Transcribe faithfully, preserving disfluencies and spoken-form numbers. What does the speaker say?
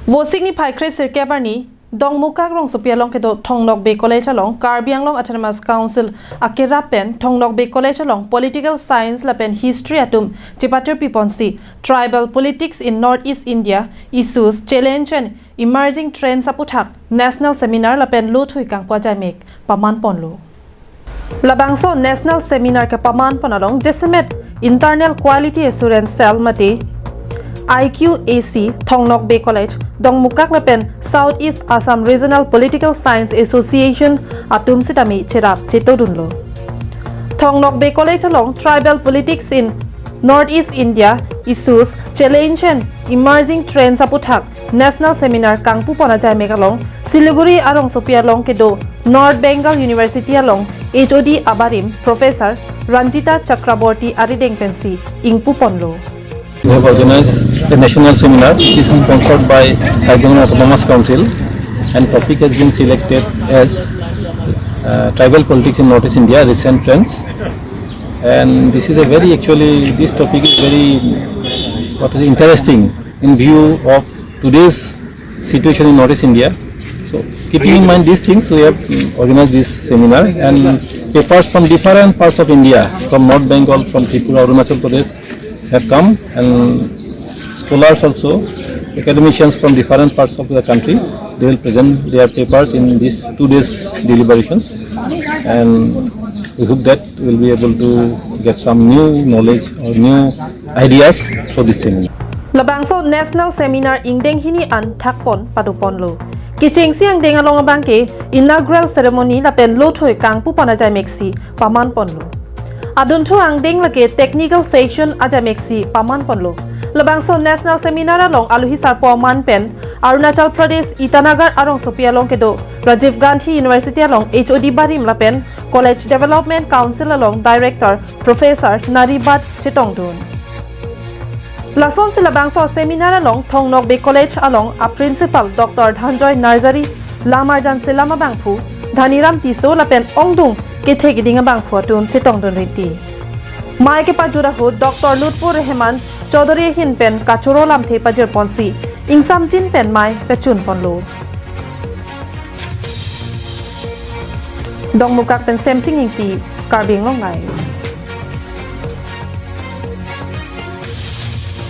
Vosik niphai kre sirkep arni, Dongmukak rongsopi along kedo Thong Nokbe College along Karbi Anglong Autonomous Council akerap pen Thong Nokbe College along Political Science lapen History atum chepatirpi ponsi Tribal Politics in Northeast India, Issues, Challenge and Emerging Trends aputhak National Seminar lapen lothui kangpu ajaimek paman ponlo. Labangso National Seminar kepaman pon along jasemet Internal Quality Assurance Cell mate I Q A C, Thong Nokbe College, Dongmukak lapen South East Assam Regional Political Science Association atum sitame cherap chetodunlo. Thong Nokbe College along Tribal Politics in Northeast India, Issues, Challenge and Emerging Trends aputhak National Seminar kangpu pon ajaimek along Siliguri arongsopi along kedo North Bengal University along H O D abarim Professor Ranjita Chakraborty arideng pensi ingpu ponlo. We have organized a national seminar which is sponsored by Karbi Anglong Autonomous Council, and topic has been selected as uh, tribal politics in Northeast India, recent trends. And this is a very, actually, this topic is very, what is interesting in view of today's situation in Northeast India. So, keeping in mind these things, we have mm, organized this seminar, and papers from different parts of India, from North Bengal, from Tripura, Arunachal Pradesh, have come, and scholars also, academicians from different parts of the country, they will present their papers in these two days deliberations, and we hope that we'll be able to get some new knowledge or new ideas for this seminar. Labangso National Seminar ingdeng hini an thakpon padoponlo. Kechengsi angdeng along abangke inaugural ceremony lapen lothui kangpu pon ajaimeksi paman ponlo. Adunthu angdeng lake technical session ajaimeksi paman ponlo. Labangso National Seminar along aluhi sarpo aman pen Arunachal Pradesh Itanagar arongsopi along kedo Rajiv Gandhi University along H O D barim lapen College Development Council along Director Professor Naribat chetongdun. Lasonsi labangso seminar along Thong Nokbe College along a Principal Doctor Dhanjoy Narzary, Lamarjan Selam abangphu, Dhaniram Tisso lapen ongdung kethe keding abangphu atum chetongdun rinti. Mai kepajut ahut Doctor Lutfur Rehman Chaudhary ahin pen kachoro lamthe pajirponsi ingsamjin pen mai pachun ponlo. Dongmukak pen Semsing Ingti, Karbi Anglong Live.